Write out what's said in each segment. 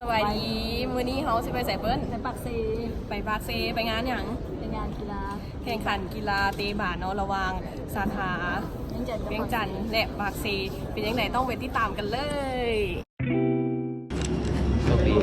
ສະບາຍດີ ມື້ນີ້ເຮົາຊິໄປໃສເປີ້ນ? ໄປປາກເຊ. ໄປປາກເຊ ໄປງານຫຍັງ? ໄປງານກິລາ ແຂ່ງຂັນກິລາເຕະບານເນາະ ລະຫວ່າງສາຂາວຽງຈັນ ວຽງຈັນ ແລະ ປາກເຊ. ເປັນຈັ່ງໃດ ຕ້ອງໄປຕິດຕາມກັນເລີຍ. ໂຊກດີ.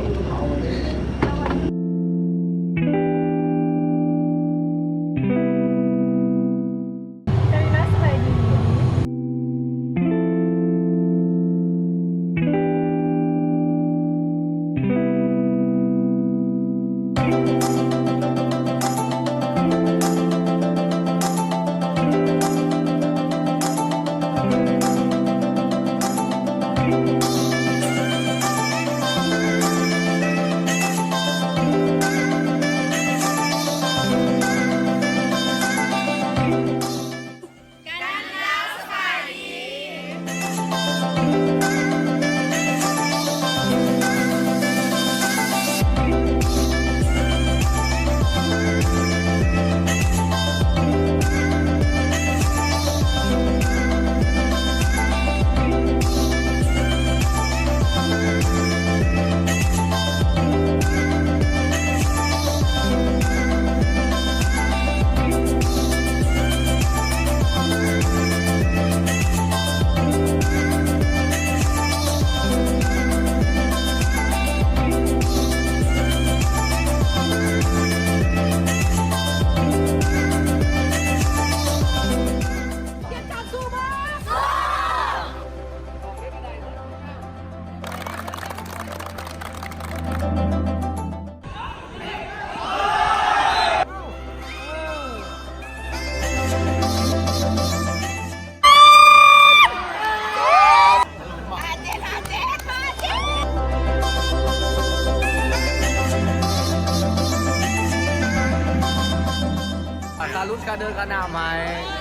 ອັດຕາຫຼຸດກາເດີນກາໜ້າໄໝ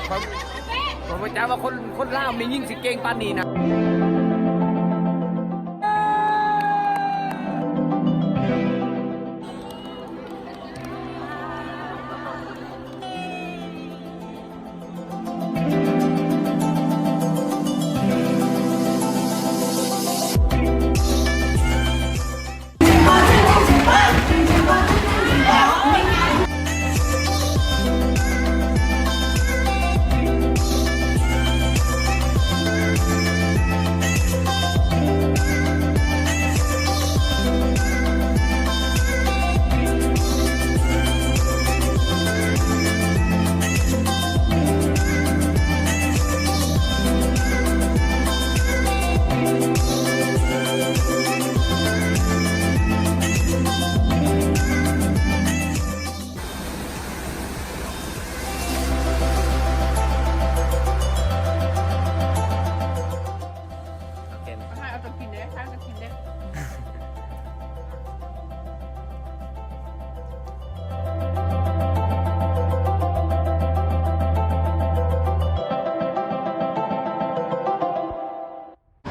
ຂ້ອຍ ຂ້ອຍບໍ່ຈັກວ່າຄົນ ຄົນລາວມີຍິງຊິເກັ່ງປານນີ້ນະ.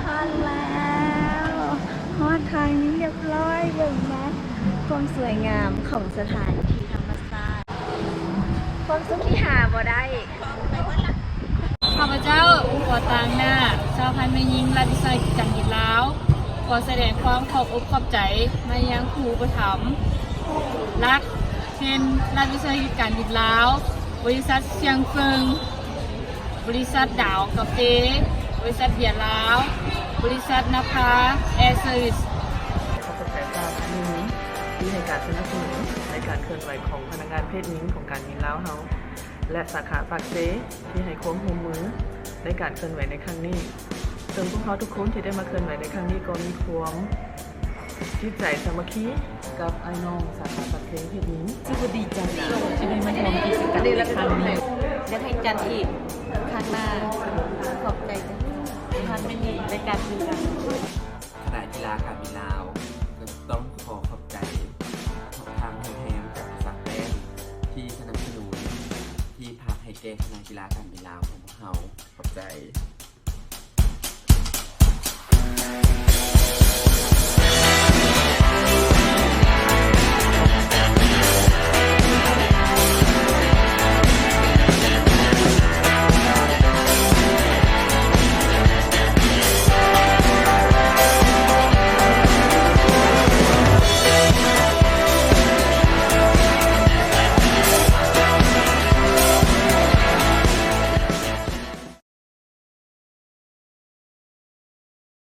ຮອດແລ້ວ ຮອດທາງນີ້ຮຽບຮ້ອຍ ເບິ່ງມາ ຄວາມສວຍງາມຂອງສະຖານທີ່ທຳມະຊາດ ຄວາມສຸກທີ່ຫາບໍ່ໄດ້. ຂ້າພະເຈົ້າຂໍຕາງໜ້າສະຫະພັນແມ່ຍິງລັດວິສາຫະກິດການບິນລາວ ຂໍສະແດງຄວາມຂອບອົກຂອບໃຈມາຍັງຜູ້ອຸປະຖຳຫຼັກ ເຊັ່ນ ລັດວິສາຫະກິດການບິນລາວ, ບໍລິສັດຊຽງເຟິງ, ບໍລິສັດດາວກາເຟ, ບໍລິສັດເບຍລາວ, ບໍລິສັດນະພາແອເຊີວິສ. ຂໍຂອບໃຈສະຫະພັນແມ່ຍິງທີ່ໃຫ້ການສະໜັບສະໜູນໃນການເຄື່ອນໄຫວຂອງພະນັກງານເພດຍິງຂອງການບິນລາວເຮົາ ແລະ ສາຂາປາກເຊ ທີ່ໃຫ້ຄວາມຮ່ວມມືໃນການເຄື່ອນໄຫວໃນຄັ້ງນີ້. ເຊິ່ງພວກເຮົາທຸກຄົນທີ່ໄດ້ມາເຄື່ອນໄຫວໃນຄັ້ງນີ້ກໍມີຄວາມຈິດໃຈສາມັກຄີກັບອ້າຍນ້ອງສາຂາປາກເຊເພດຍິງ. ຮູ້ສຶກວ່າດີໃຈທີ່ໄດ້ມາຮ່ວມກິດຈະກຳໃນຄັ້ງນີ້. ຢາກໃຫ້ຈັດອີກຄັ້ງໜ້າ. ຂອບໃຈເດີ ທ່ານແມ່ຍິງ ໃນການເປັນການ ຄະນະກິລາການບິນລາວກໍຕ້ອງຂໍຂອບໃຈທາງໂຮງແຮມຈັກກະສັດແລນ ທີ່ສະໜັບສະໜູນທີ່ພັກໃຫ້ແກ່ຄະນະກິລາການບິນລາວຂອງພວກເຮົາ. ຂອບໃຈ.